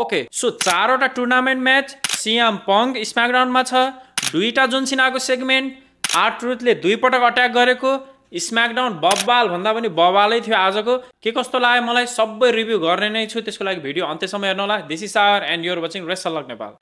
Okay so 4 वटा tournament match CM Punk स्म्याकडाउनमा छ, 2टा John सिनाको segment, R-Truthले 2 पटक अट्याक गरेको, स्म्याकडाउन बब्बाल भन्दा पनि बब्बालै थियो आजको। के कस्तो लाग्यो मलाई सबै रिभ्यू गर्ने नै छु, त्यसको लागि भिडियो अन्त्यसम्म हेर्नु होला। दिस इज सार and you are watching wrestler Nepal.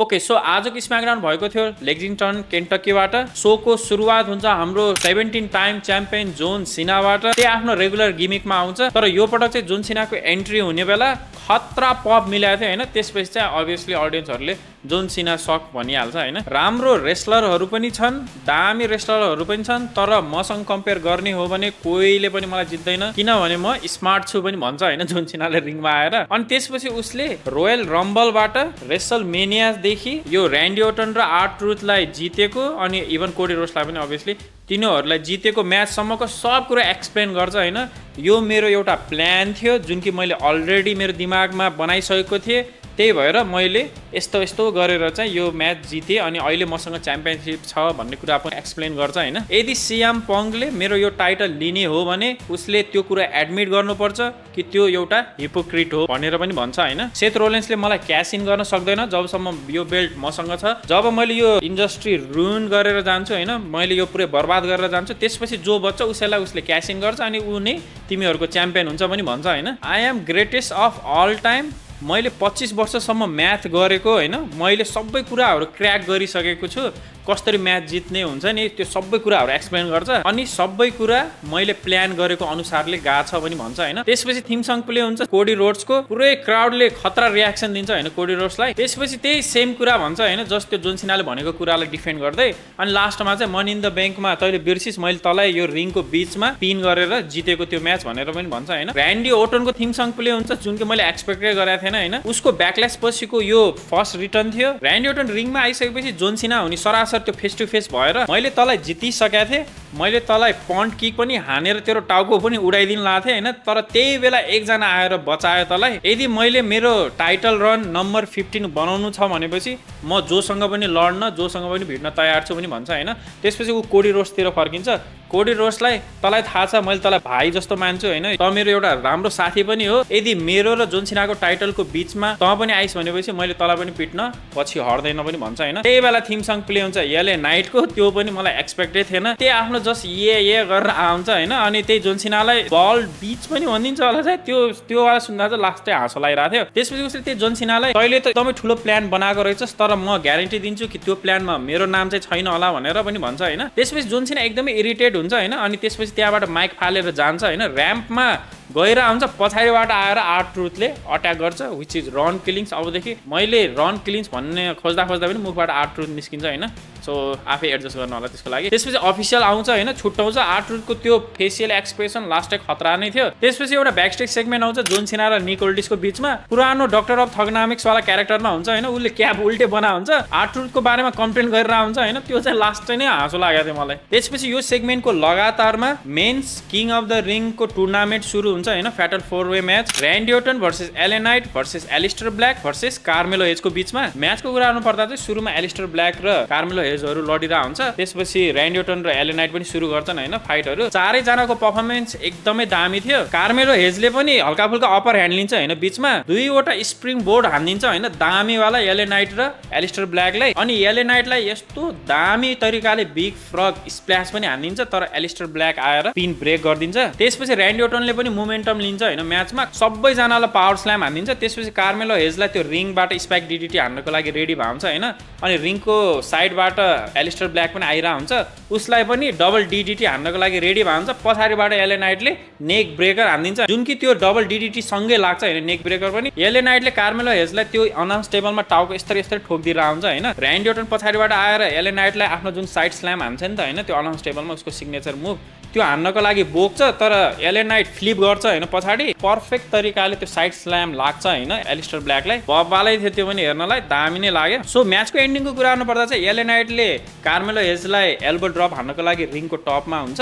Okay so आजको स्म्याकडाउन भएको थियो लेक्जिङटन केन्टकीबाट। सोको सुरुवात हुन्छ हाम्रो 17 टाइम च्याम्पियन जोन सिनाबाट। त्यो आफ्नो रेगुलर गिमिकमा आउँछ, तर यो पटक चाहिँ जोन सिनाको एन्ट्री हुने बेला खतरा पप मिलाएको थियो हैन। त्यसपछि चाहिँ अभियसली अडियन्सहरूले जोन सिना सक भनिहाल्छ हैन। राम्रो रेसलरहरू पनि छन्, दामी रेसलरहरू पनि छन्, तर मसँग कम्पेयर गर्ने हो भने कोहीले पनि मलाई जित्दैन, किनभने म स्मार्ट छु पनि भन्छ हैन जोन सिनाले रिङमा आएर। अनि त्यसपछि उसले रोयल रम्बलबाट रेसल मेनियादेखि यो र्यान्डी ओर्टन र R-Truthलाई जितेको, अनि इभन कोडी रोड्सलाई पनि अभियसली तिनीहरूलाई जितेको म्याचसम्मको सब कुरा एक्सप्लेन गर्छ हैन। यो मेरो एउटा प्लान थियो जुन कि मैले अलरेडी मेरो दिमागमा बनाइसकेको थिएँ, त्यही भएर मैले यस्तो गरेर चाहिँ यो म्याच जितेँ अनि अहिले मसँग च्याम्पियनसिप छ भन्ने कुरा पनि एक्सप्लेन गर्छ हैन। यदि CM Punkले मेरो यो टाइटल लिने हो भने उसले त्यो कुरा एडमिट गर्नुपर्छ कि त्यो एउटा हिपोक्रिट हो भनेर पनि भन्छ हैन। सेथ रोलेन्सले मलाई क्यास इन गर्न सक्दैन जबसम्म यो बेल्ट मसँग छ। जब मैले यो इन्डस्ट्री रुइन गरेर जान्छु हैन, मैले यो पुरै बर्बाद गरेर जान्छु, त्यसपछि जो बच्चा उसैलाई उसले क्यास इन गर्छ अनि ऊ नै तिमीहरूको च्याम्पियन हुन्छ पनि भन्छ हैन। I am greatest of all time. मैले 25 वर्षसम्म म्याथ गरेको हैन, मैले सबै कुराहरू क्र्याक गरिसकेको छु। कसरी म्याच जित्ने हुन्छ नि त्यो सबै कुराहरू एक्सप्लेन गर्छ, अनि सबै कुरा मैले प्लान गरेको अनुसारले गाछ पनि भन्छ हैन। त्यसपछि थीम सङ प्ले हुन्छ कोडी रोड्सको, पुरै क्राउडले खतरा रियाक्सन दिन्छ हैन कोडी रोड्सलाई। त्यसपछि त्यही सेम कुरा भन्छ हैन, जस्ट त्यो जोन सिनाले भनेको कुरालाई डिफेन्ड गर्दै, अनि लास्टमा चाहिँ मनी इन द बैंकमा तैले बिर्सिस मैले तलाई यो रिङको बीचमा पिन गरेर जितेको त्यो म्याच भनेर पनि भन्छ हैन। र्यान्डी ओर्टनको थीम सङ प्ले हुन्छ जुन कि मैले एक्सपेक्टेड गरेको थिएन हैन। उसको ब्याकल्यास पछिको यो फर्स्ट रिटर्न थियो। र्यान्डी ओर्टन रिङमा आइसकेपछि जोन सिना हुने सरासर त्यो फेस टु फेस भएर मैले तलाई जितिसकेको थिएँ, मैले तलाई पन्ट किक पनि हानेर तेरो टाउको पनि उडाइदिन लाएको थिएँ हैन। तर त्यही बेला एकजना आएर बचायो तलाई। यदि मैले मेरो टाइटल रन नम्बर 15 बनाउनु छ भनेपछि म जोसँग पनि लड्न, जोसँग पनि भिड्न तयार छु पनि भन्छ हैन। त्यसपछि ऊ कोडी रोड्सतिर फर्किन्छ। कोडी रोड्सलाई तलाई थाहा छ मैले तलाई भाइ जस्तो मान्छु हैन, त मेरो एउटा राम्रो साथी पनि हो। यदि मेरो र जोन सिनाको टाइटलको बीचमा त पनि आइस भनेपछि मैले तलाई पनि पिट्न पछि हट्दैन पनि भन्छ हैन। त्यही बेला थीम सङ प्ले हुन्छ एले नाइटको, त्यो पनि मलाई एक्सपेक्टेड थिएन। त्यही आफ्नो जस्ट ये गरेर आउँछ हैन, अनि त्यही जोन सिनालाई बल बीच पनि भनिदिन्छ होला चाहिँ त्यो वाला सुन्दा चाहिँ लास्टै हाँसो लागिरहेको थियो। त्यसपछि उसले त्यही जोन सिनालाई तैले त एकदमै ठुलो प्लान बनाएको रहेछस्, तर म ग्यारेन्टी दिन्छु कि त्यो प्लानमा मेरो नाम चाहिँ छैन होला भनेर पनि भन्छ हैन। त्यसपछि जोन सिना एकदमै इरिटेट हुन्छ हैन, अनि त्यसपछि त्यहाँबाट माइक फालेर जान्छ हैन। र्याम्पमा गएर आउँछ, पछाडिबाट आएर R-Truthले अट्याक गर्छ विच इज रन किलिङ्स। अबदेखि मैले रन किलिङ्स भन्ने खोज्दा पनि मुखबाट R-Truth निस्किन्छ हैन, सो आफै एडजस्ट गर्नु होला त्यसको लागि। त्यसपछि अफिसियल आउँछ हैन, छुट्याउँछ। R-Truthको त्यो फेसियल एक्सप्रेसन लास्टै खतरा नै थियो। त्यसपछि एउटा ब्याकस्टेज सेगमेन्ट आउँछ जोन सिना र निक ओल्डिसको बीचमा। पुरानो डक्टर अफ थगनामिक्स वाला क्यारेक्टरमा हुन्छ हैन, उसले क्याप उल्टे बना हुन्छ, R-Truthको बारेमा कम्प्लेन गरेर हुन्छ हैन। त्यो चाहिँ लास्टै नै हाँसो लागेको थियो मलाई। त्यसपछि यो सेगमेन्टको लगातारमा मेन्स किङ अफ द रिङको टुर्नामेन्ट सुरु हुन्छ हैन। फ्याटल 4-वे match Randy Orton versus LA Knight versus Aleister Black versus Carmelo हेजको बीचमा। म्याचको कुरा गर्नु पर्दा चाहिँ सुरुमा एलिस्टर ब्ल्याक र कार्मेलो हेजहरू लडिरहेको हुन्छ। त्यसपछि र्यान्डी ओर्टन र एले नाइट पनि सुरु गर्छन् हैन फाइटहरू। चारै जनाको परफर्मेन्स एकदमै दामी थियो। कार्मेलो हेजले पनि हल्का फुल्का अपर ह्यान्ड लिन्छ हैन, बीचमा 2वटा स्प्रिङ बोर्ड हान्दिन्छ हैन दामी वाला एले नाइट र एलिस्टर ब्ल्याकलाई। अनि एले नाइटलाई यस्तो दामी तरिकाले बिग फ्रग स्प्ल्याश पनि हान्दिन्छ, तर एलिस्टर ब्ल्याक आएर पिन ब्रेक गरिदिन्छ। त्यसपछि र्यान्डी ओर्टनले पनि मोमेन्टम लिन्छ हैन म्याचमा, सबैजनालाई पावर स्ल्याम हान्दिन्छ। त्यसपछि कार्मेलो हेजलाई त्यो रिङबाट स्पाइक डिडिटी हान्नको लागि रेडी भएको हुन्छ हैन, अनि रिङको साइडबाट एलिस्टर ब्ल्याक पनि आइरा हुन्छ, उसलाई पनि डबल डिडिटी हान्नको लागि रेडी भएको हुन्छ। पछाडिबाट एले नाइटले नेक ब्रेकर हान्दिन्छ, जुन कि त्यो डबल डिडिटी सँगै लाग्छ हैन नेक ब्रेकर पनि। एले नाइटले कार्मेलो हेजलाई त्यो अनाउन्स टेबलमा टाउको यस्तरी ठोकिदिएर हुन्छ हैन। र्यान्डी ओर्टन पछाडिबाट आएर एले नाइटलाई आफ्नो जुन साइड स्ल्याम हान्छ नि त हैन, त्यो अनाउन्स टेबलमा उसको सिग्नेचर मुभ त्यो हान्नको लागि बोक्छ, तर एले नाइट फ्लिप गर्छ हैन पछाडि, पर्फेक्ट तरिकाले त्यो साइड स्ल्याम लाग्छ हैन एलिस्टर ब्ल्याकलाई। बब्बालै थियो त्यो पनि हेर्नलाई, दामी नै लाग्यो। सो म्याचको एन्डिङको कुरा गर्नु पर्दा चाहिँ एले नाइटले नाइटले कार्मेलो हेजलाई एल्बो ड्रप हान्नको लागि रिङको टपमा हुन्छ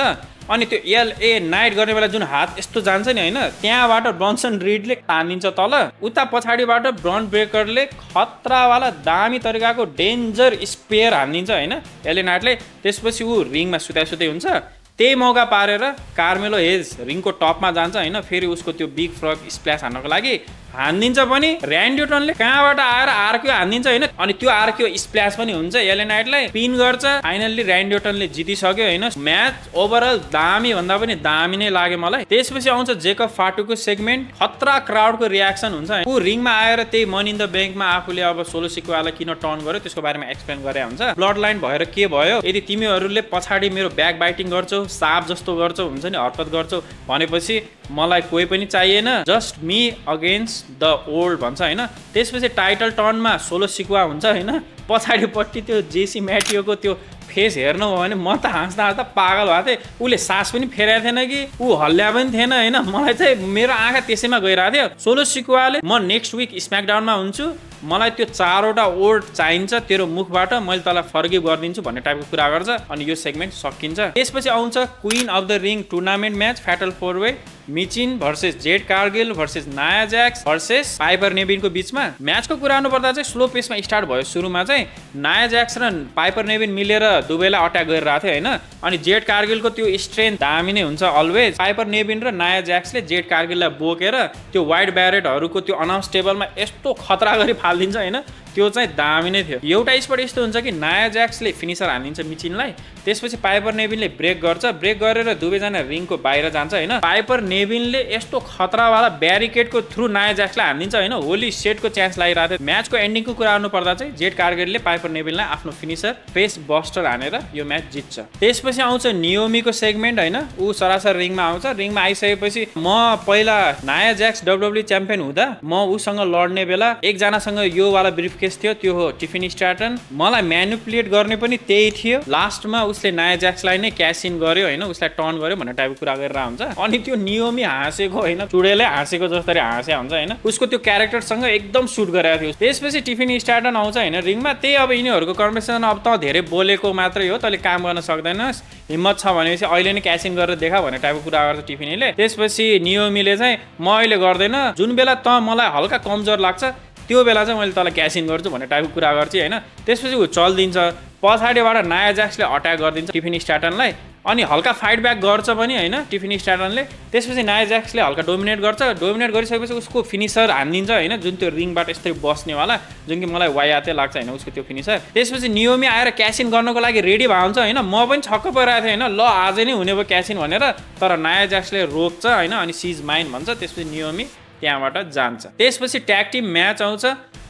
अनि त्यो नाइट गर्ने बेला जुन हात यस्तो जान्छ नि होइन त्यहाँबाट ब्रन्सन रिडले तानिन्छ तल उता पछाडिबाट ब्रन ब्रेकरले खतरावाला दामी तरिकाको डेन्जर स्पेयर हानिदिन्छ होइन एले नाइटले त्यसपछि ऊ रिङमा सुताइ हुन्छ त्यही मौका पारेर कार्मेलो हेज रिङको टपमा जान्छ होइन फेरि उसको त्यो बिग फ्रग स्प्ल्यास हान्नको लागि हानिदिन्छ पनि र्यान्डी ओर्टनले कहाँबाट आएर आरक्यू हानिदिन्छ होइन अनि त्यो आरक्यू स्प्ल्यास पनि हुन्छ एले नाइटलाई पिन गर्छ फाइनल्ली र्यान्डी ओर्टनले जितिसक्यो होइन म्याच ओभरअल दामी भन्दा पनि दामी नै लाग्यो मलाई त्यसपछि आउँछ जेकब फाटुको सेगमेन्ट खतरा क्राउडको रियाक्सन हुन्छ ऊ रिङमा आएर त्यही मनी इन द ब्याङ्कमा आफूले अब सोलो सिक्वालाई किन टर्न गर्यो त्यसको बारेमा एक्सप्लेन गरे हुन्छ ब्लड लाइन भएर के भयो यदि तिमीहरूले पछाडि मेरो ब्याक बाइटिङ गर्छौ साप जस्तो गर्छौ हुन्छ नि हरकत गर्छौ भनेपछि मलाई कोही पनि चाहिएन just me against the old भन्छ होइन त्यसपछि टाइटल टर्नमा सोलो सिक्वा हुन्छ होइन पछाडिपट्टि त्यो जेसी म्याटियोको त्यो फेस हेर्नु भयो भने म त हाँस्दा हाँस्दा पागल भएको थिएँ उसले सास पनि फेरेको थिएन कि ऊ हल्ल्या पनि थिएन होइन मलाई चाहिँ मेरो आँखा त्यसैमा गइरहेको थियो सोलो सिक्वाले म नेक्स्ट विक स्म्याकडाउनमा हुन्छु मलाई त्यो 4वटा वर्ड चाहिन्छ तेरो मुखबाट मैले तँलाई फर्गिभ गरिदिन्छु भन्ने टाइपको कुरा गर्छ अनि यो सेगमेन्ट सकिन्छ त्यसपछि आउँछ queen of the ring tournament match fatal 4-वे Michin versus Jade Cargill versus Nia Jax versus Piper नेबिनको बीचमा म्याचको कुरा गर्नुपर्दा चाहिँ स्लो पेसमा स्टार्ट भयो सुरुमा चाहिँ नाया ज्याक्स र पाइपर नेबिन मिलेर दुवैलाई अट्याक गरिरहेको थियो होइन अनि जेड कार्गिलको त्यो स्ट्रेन्थ दामी नै हुन्छ अलवेज पाइपर नेबिन र नाया ज्याक्सले जेड कार्गिललाई बोकेर त्यो वाइड ब्यारेटहरूको त्यो अनाउन्स टेबलमा यस्तो खतरा गरी फालिदिन्छ होइन त्यो चाहिँ दामी नै थियो एउटा स्पट यस्तो हुन्छ कि नाया ज्याक्सले फिनिसर हानिदिन्छ मिचिनलाई त्यसपछि पाइपर नेबिनले ब्रेक गर्छ ब्रेक गरेर दुवैजना रिङको बाहिर जान्छ होइन पाइपर नेबिनले यस्तो खतरावाला ब्यारिकेडको थ्रु नाया ज्याक्सलाई हानिदिन्छ होइन होली सेटको चान्स लागिरहेको थियो म्याचको एन्डिङको कुरा गर्नुपर्दा चाहिँ जेड कार्गिलले पाइपर नेबिनलाई आफ्नो फिनिसर फेस बस्टर हानेर यो म्याच जित्छ त्यसपछि आउँछ नियोमीको सेगमेन्ट होइन ऊ सरासर रिङमा आउँछ रिङमा आइसकेपछि म पहिला नाया ज्याक्स WWE च्याम्पियन हुँदा म उसँग लड्ने बेला एकजनासँग यो वाला ब्रिफकेस थियो त्यो हो टिफिनी स्ट्याटन मलाई म्यानिपुलेट गर्ने पनि त्यही थियो लास्टमा उसले नाया ज्याक्सलाई नै क्यास इन गर्यो होइन उसलाई टर्न गर्यो भन्ने टाइपको कुरा गरेर हुन्छ अनि त्यो नियोमी हाँसेको होइन चुडेलै हाँसेको जसरी हाँसे हुन्छ होइन उसको त्यो क्यारेक्टरसँग एकदम सुट गरेको थियो त्यसपछि टिफिनी स्ट्याटन आउँछ होइन रिङमा त्यही अब यिनीहरूको कन्भर्सेसन अब त धेरै बोलेको मात्रै हो तैँले काम गर्न सक्दैनस् हिम्मत छ भनेपछि अहिले नै क्यास इन गरेर देखा भन्ने टाइपको कुरा गर्छ टिफिनीले त्यसपछि नियोमीले चाहिँ म अहिले गर्दैन जुन बेला त मलाई हल्का कमजोर लाग्छ त्यो बेला चाहिँ मैले तँलाई क्यास इन गर्छु भन्ने टाइपको कुरा गर्छु होइन त्यसपछि ऊ चलिदिन्छ पछाडिबाट नाया ज्याक्सले अट्याक गरिदिन्छ टिफिनी स्ट्याटनलाई अनि हल्का फाइट ब्याक गर्छ पनि होइन टिफिनी स्ट्याटनले त्यसपछि नाया ज्याक्सले हल्का डोमिनेट गर्छ डोमिनेट गरिसकेपछि उसको फिनिसर हानिदिन्छ होइन जुन त्यो रिङबाट यस्तै बस्नेवाला जुन कि मलाई वायाते लाग्छ होइन उसको त्यो फिनिसर त्यसपछि नियोमी आएर क्यास इन गर्नको लागि रेडी भएको हुन्छ होइन म पनि छक्क परिरहेको थिएँ होइन ल आज नै हुने भयो क्यास इन भनेर तर नाया ज्याक्सले रोक्छ होइन अनि सिज माइन भन्छ त्यसपछि नियोमी त्यहाँबाट जान्छ त्यसपछि ट्याग टिम म्याच आउँछ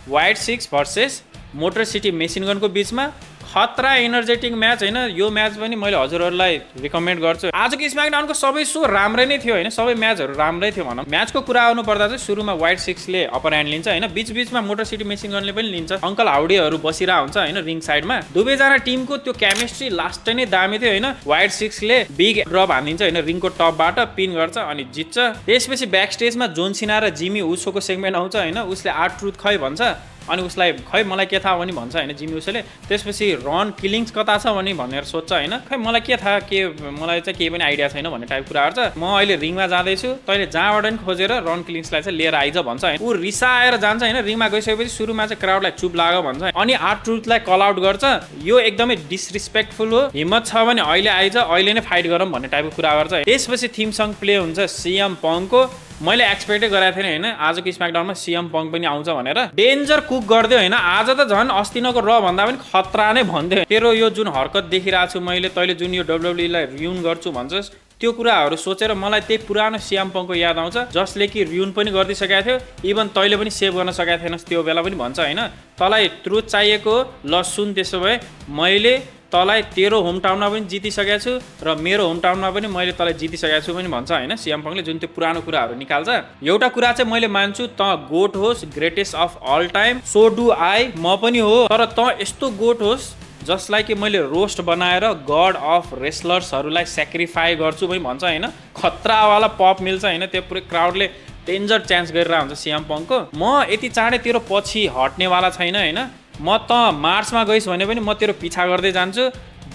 Wyatt 6 versus Motor City Machine गनको बीचमा खतरा एनर्जेटिक म्याच होइन यो म्याच पनि मैले हजुरहरूलाई रिकमेन्ड गर्छु आजको स्म्याकडाउनको सबै सो राम्रै नै थियो होइन सबै म्याचहरू राम्रै थियो भनौँ म्याचको कुरा आउनु पर्दा चाहिँ सुरुमा वाइट 6ले अपर ह्यान्ड लिन्छ होइन बीचमा मोटर सिटी मेसिन गनले पनि लिन्छ अङ्कल हाउडीहरू बसिरहेको हुन्छ होइन रिङ साइडमा दुवैजना टिमको त्यो केमिस्ट्री लास्ट नै दामी थियो होइन वाइट 6ले बिग ड्रप हानिदिन्छ होइन रिङको टपबाट पिन गर्छ अनि जित्छ त्यसपछि ब्याक स्टेजमा जोन सिना र जिमी उसोको सेगमेन्ट आउँछ होइन उसले आर्ट ट्रुथ खै भन्छ अनि उसलाई खै मलाई के थाहा भने भन्छ होइन जिमी उसले त्यसपछि रन किलिङ्स कता छ भने भनेर सोध्छ होइन खै मलाई के थाहा के मलाई चाहिँ केही पनि आइडिया छैन भन्ने टाइप कुरा गर्छ म अहिले रिङमा जाँदैछु तैँले जहाँबाट पनि खोजेर रन किलिङ्सलाई चाहिँ लिएर आइज भन्छ होइन ऊ रिसाएर जान्छ होइन रिङमा गइसकेपछि सुरुमा चाहिँ क्राउडलाई चुप लाग्यो भन्छ अनि आर्ट ट्रुथलाई कल आउट गर्छ यो एकदमै डिसरिस्पेक्टफुल हो हिम्मत छ भने अहिले आइज अहिले नै फाइट गरौँ भन्ने टाइपको कुरा गर्छ त्यसपछि थीम सङ प्ले हुन्छ सीएम पङको मैले एक्सपेक्टै गरेको थिएन होइन आजको स्म्याकडाउनमा सीएम पङ पनि आउँछ भनेर डेन्जर कुक गरिदियो होइन आज त झन् अस्तिनको र भन्दा पनि खतरा नै भन्थ्यो तेरो यो जुन हरकत देखिरहेको छु मैले तैँले जुन यो डब्ल्युडब्ल्यूईलाई रियुन गर्छु भन्छस् त्यो कुराहरू सोचेर मलाई त्यही पुरानो सीएम पङको याद आउँछ जसले कि रियुन पनि गरिदिइसकेको थियो इभन तैँले पनि सेभ गर्न सकेको थिएनस् त्यो बेला पनि भन्छ होइन तँलाई ट्रुथ चाहिएको ल सुन त्यसो भए मैले तँलाई तेरो होम टाउनमा पनि जितिसकेको छु र मेरो होम टाउनमा पनि मैले तँलाई जितिसकेको छु पनि भन्छ होइन सीएम पङले जुन त्यो पुरानो कुराहरू निकाल्छ एउटा कुरा चाहिँ मैले मान्छु त गोट होस् greatest of all time so do I म पनि हो तर त यस्तो गोट होस् जसलाई कि मैले रोस्ट बनाएर गड अफ रेस्लर्सहरूलाई सेक्रिफाई गर्छु पनि भन्छ होइन खतरावाला पप मिल्छ होइन त्यो पुरै क्राउडले डेन्जर चान्स गरिरहेको हुन्छ सीएम पङको म यति चाँडै तेरो पछि हट्नेवाला छैन होइन म त मार्समा गइस् भने पनि म तेरो पिछा गर्दै जान्छु,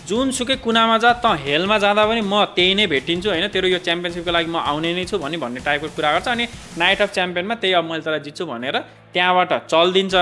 जुनसुकै कुनामा जा त हेलमा जाँदा पनि म त्यही नै भेटिन्छु होइन, तेरो यो च्याम्पियनसिपको लागि म आउने नै छु भन्ने टाइपको कुरा गर्छ। अनि नाइट अफ च्याम्पियनमा त्यही अब मैले तँलाई जित्छु भनेर त्यहाँबाट चल्दिन्छ।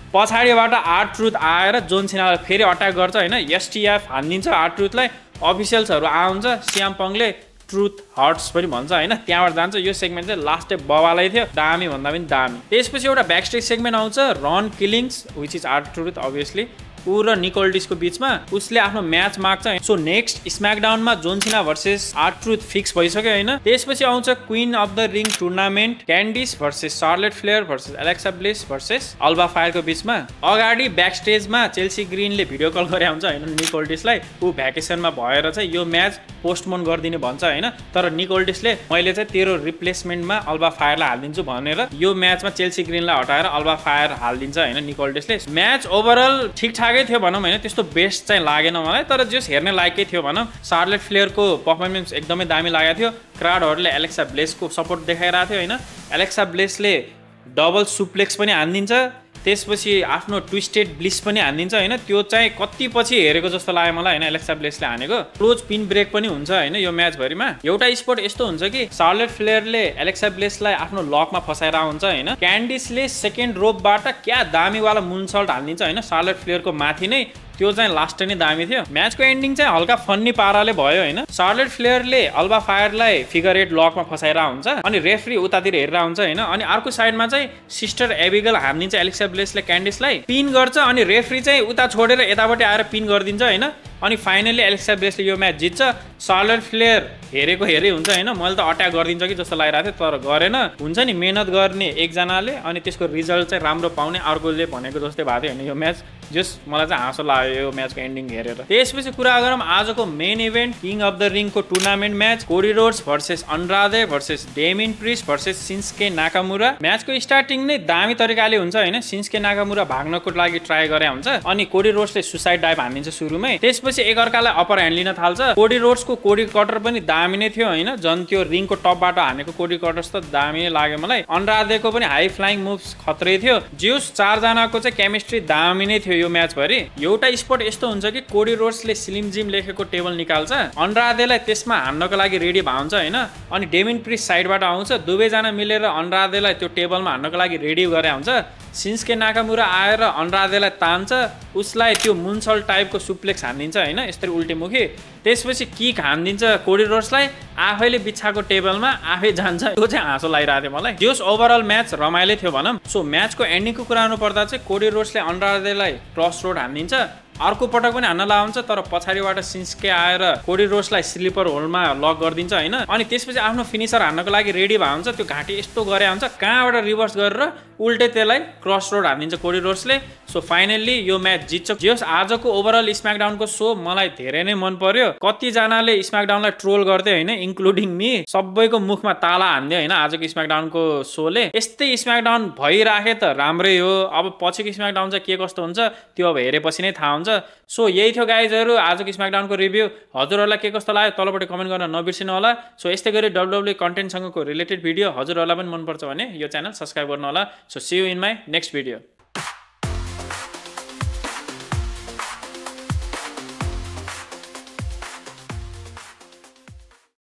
पछाडिबाट आर-ट्रुथ आएर जोन सिनालाई फेरि अट्याक गर्छ होइन, एसटिएफ हानिदिन्छ आर-ट्रुथलाई। अफिसियल्सहरू आउँछ, सिएम पङले ट्रुथ हर्ट्स पनि भन्छ होइन, त्यहाँबाट जान्छ। यो सेगमेन्ट चाहिँ लास्ट बवालै थियो, दामी भन्दा पनि दामी। त्यसपछि एउटा ब्याकस्टेज सेगमेन्ट आउँछ, Ron Killings which is R-Truth obviously, ऊ र निकोल्डिसको बीचमा उसले आफ्नो म्याच माग्छ। सो नेक्स्ट स्म्याकडाउनमा John Cena versus R-Truth fix भइसक्यो होइन। त्यसपछि आउँछ queen of the ring tournament, Candice versus Charlotte Flair versus Alexa Bliss versus Alba फायरको बीचमा। अगाडि ब्याकस्टेजमा चेल्सी ग्रिनले भिडियो कल गरे हुन्छ होइन निकोल्डिसलाई, ऊ भ्याकेसनमा भएर चाहिँ यो म्याच पोस्टपोन गरिदिने भन्छ होइन, तर निकोल्डिसले मैले चाहिँ तेरो रिप्लेसमेन्टमा अल्बा फायरलाई हालिदिन्छु भनेर यो म्याचमा चेल्सी ग्रिनलाई हटाएर अल्बा फायर हालिदिन्छ होइन निकोल्डिसले। म्याच ओभरअल ठिकठाकै थियो भनौँ होइन, त्यस्तो बेस्ट चाहिँ लागेन मलाई, तर जस हेर्ने लायकै थियो भनौँ। शार्लेट फ्लेयरको पर्फर्मेन्स एकदमै दामी लागेको थियो, क्राउडहरूले एलेक्सा ब्लेसको सपोर्ट देखाइरहेको थियो होइन। एलेक्सा ब्लेसले डबल सुप्लेक्स पनि हानिदिन्छ, त्यसपछि आफ्नो ट्विस्टेड ब्लिस पनि हानिदिन्छ होइन, त्यो चाहिँ कति पछि हेरेको जस्तो लाग्यो मलाई होइन एलेक्सा ब्लेसले हानेको। क्लोज पिन ब्रेक पनि हुन्छ होइन यो म्याचभरिमा। एउटा स्पोर्ट यस्तो हुन्छ कि शार्लेट फ्लेयरले एलेक्सा ब्लेसलाई आफ्नो लकमा फसाएर हुन्छ होइन, क्यान्डिसले सेकेन्ड रोपबाट क्या दामीवाला मुनसल्ट हानिदिन्छ होइन शार्लेट फ्लेयरको माथि नै, त्यो चाहिँ लास्ट नै दामी थियो। म्याचको एन्डिङ चाहिँ हल्का फन्नी पाराले भयो होइन। शार्लेट फ्लेयरले अल्बा फायरलाई फिगर 8 लकमा फसाइरहेको हुन्छ अनि रेफरी उतातिर हेरेर हुन्छ होइन, अनि अर्को साइडमा चाहिँ सिस्टर एबिगल हानिदिन्छ एलेक्सा ब्लेसले क्यान्डिसलाई, पिन गर्छ अनि रेफरी चाहिँ उता छोडेर यतापट्टि आएर पिन गरिदिन्छ होइन। अनि फाइनली एलेक्सा ब्लेसले यो म्याच जित्छ। शार्लेट फ्लेयर हेरेको हेरे हुन्छ होइन, मैले त अट्याक गरिदिन्छ कि जस्तो लागिरहेको थियो, तर गरेन। हुन्छ नि मेहनत गर्ने एकजनाले अनि त्यसको रिजल्ट चाहिँ राम्रो पाउने अर्कोले भनेको जस्तै भएको थियो होइन यो म्याच। जस मलाई चाहिँ हाँसो लाग्यो यो म्याचको एन्डिङ हेरेर। त्यसपछि कुरा गरौँ आजको main event king of the रिङको tournament match, Cody Rhodes versus Andrade versus Damian Priest versus Shinsuke Nakamura. म्याचको स्टार्टिङ नै दामी तरिकाले हुन्छ होइन, सिन्स्के नाकामुरा भाग्नको लागि ट्राई गरे हुन्छ अनि कोडी रोड्सले सुसाइड डाइभ हानिदिन्छ सुरुमै, त्यसपछि एकअर्कालाई अप्पर ह्यान्ड लिन थाल्छ। कोडी रोड्सको कोडी कटर पनि दामी नै थियो होइन, झन् त्यो रिङको टपबाट हानेको कोडी कटर्स त दामी नै लाग्यो मलाई। अन्ड्रादेको पनि हाई फ्लाइङ मुभ्स खत्रै थियो। जिउस 4 जनाको चाहिँ केमिस्ट्री दामी नै थियो यो म्याच भरि। एउटा स्पोर्ट यस्तो हुन्छ कि कोडी रोड्सले स्लिम जिम लेखेको टेबल निकाल्छ, अन्ड्रादेलाई त्यसमा हान्नको लागि रेडी भाउँछ होइन, अनि डेमिन प्रिस्ट साइडबाट आउँछ, दुवैजना मिलेर अन्ड्रादेलाई त्यो टेबलमा हान्नको लागि रेडी गरे हुन्छ। सिन्स्के नाकामुरा आएर अन्ड्रादेलाई तान्छ, उसलाई त्यो मुनसल्ट टाइपको सुप्लेक्स हानिदिन्छ होइन यसरी उल्टेमुखी, त्यसपछि किक हानिदिन्छ कोडी रोड्सलाई, आफैले बिछाएको टेबलमा आफै जान्छ। त्यो चाहिँ हाँसो लागिरहेको थियो मलाई। त्यो ओभरअल म्याच रमाइलो थियो भनौँ। सो म्याचको एन्डिङको कुरा गर्नुपर्दा चाहिँ कोडी रोड्सले अन्ड्रादेलाई क्रस रोड हानिदिन्छ, अर्को पटक पनि हान्न लाउँछ, तर पछाडिबाट सिन्स्के आएर कोडी रोड्सलाई स्लिपर होलमा लक गरिदिन्छ होइन, अनि त्यसपछि आफ्नो फिनिसर हान्नको लागि रेडी भएको हुन्छ। त्यो घाँटी यस्तो गरे हुन्छ, कहाँबाट रिभर्स गरेर उल्टे त्यसलाई क्रस रोड हानिदिन्छ कोडी रोड्सले। सो फाइनल्ली यो म्याच जित्छ। जस आजको ओभरअल स्म्याकडाउनको सो मलाई धेरै नै मन पर्यो। कतिजनाले स्म्याकडाउनलाई ट्रोल गर्दै होइन इन्क्लुडिङ मी, सबैको मुखमा ताला हान्दियो होइन आजको स्म्याकडाउनको सोले। यस्तै स्म्याकडाउन भइराखे त राम्रै हो, अब पछिको स्म्याकडाउन चाहिँ के कस्तो हुन्छ त्यो अब हेरेपछि नै थाहा हुन्छ। सो यही थियो गाइजहरू आजको स्म्याकडाउनको रिभ्यू। हजुरहरूलाई के कस्तो लाग्यो तलपट्टि कमेन्ट गर्न नबिर्सिनु होला। सो यस्तै गरी WWE कन्टेन्टसँगको रिलेटेड भिडियो हजुरहरूलाई पनि मनपर्छ भने यो च्यानल सब्सक्राइब गर्नु होला। So see you in my next video.